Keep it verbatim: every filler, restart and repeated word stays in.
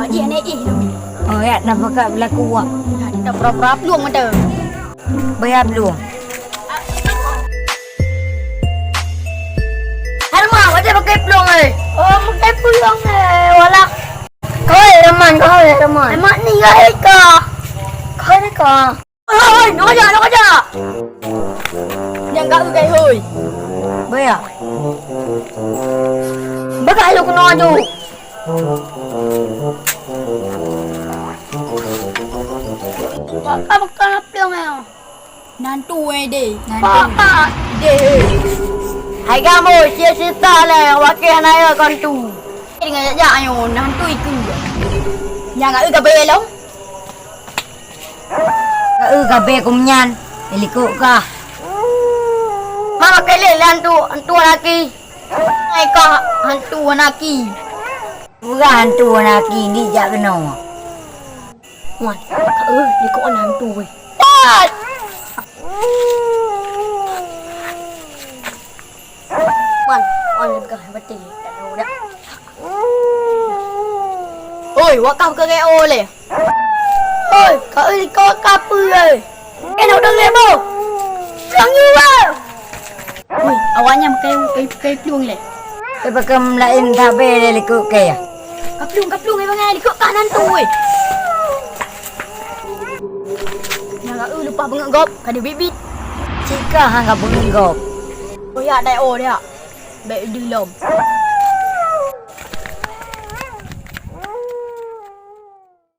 Jih aneuk ih lom. Oh, ya, na pakat beulaku wak. Kita pura-pura plueng mata. Baya plueng. Herman, wajah pakai plueng, eh. Oh, pakai plueng, eh. Walak. Kau, eh, Herman, kau, eh, Herman. Herman ni, ya, eh, kau. Kau ni, kau. Hoi, nak aja, nak aja. Nyang ka ugai, hoi. Baya. Bagah lu kena aju. Baka-baka na plueng, eh. Nantu, eh, deh. Nantu. Baka, deh. Hai kamoe, cie cerita lé, wakil hana ya kontu. Dengan jak-jak ayo, nantu iku. Nyang ka ugai lom. Ka eu gabe kum nyan, ilikok kah? Ma makai lé lé hantu, hantu anaki. Ai kah hantu anaki. Peugah hantu anaki dijak keunoe. Wan, ka eu likok hantu weh. Pat! Man, man, peugah baté. Oi, wak kah keu O lé. Oi, ka eu likot kah peue, eh? Eh, nak udang lé boh. Plueng yue, wah. Oi, awak nyan pakai, pakai, pakai plueng lé. Eh, pakai laén sabe lé likot kah ya? Ka plueng, ka plueng, eh, bangai likot kah nantu, weh. Nyang ka eu leupah beungeuet gob, ka deuh bit-bit. Cit kah han ka beungeuet gob. Oh, ya, dai, oh, ya. Bèk deuh lom.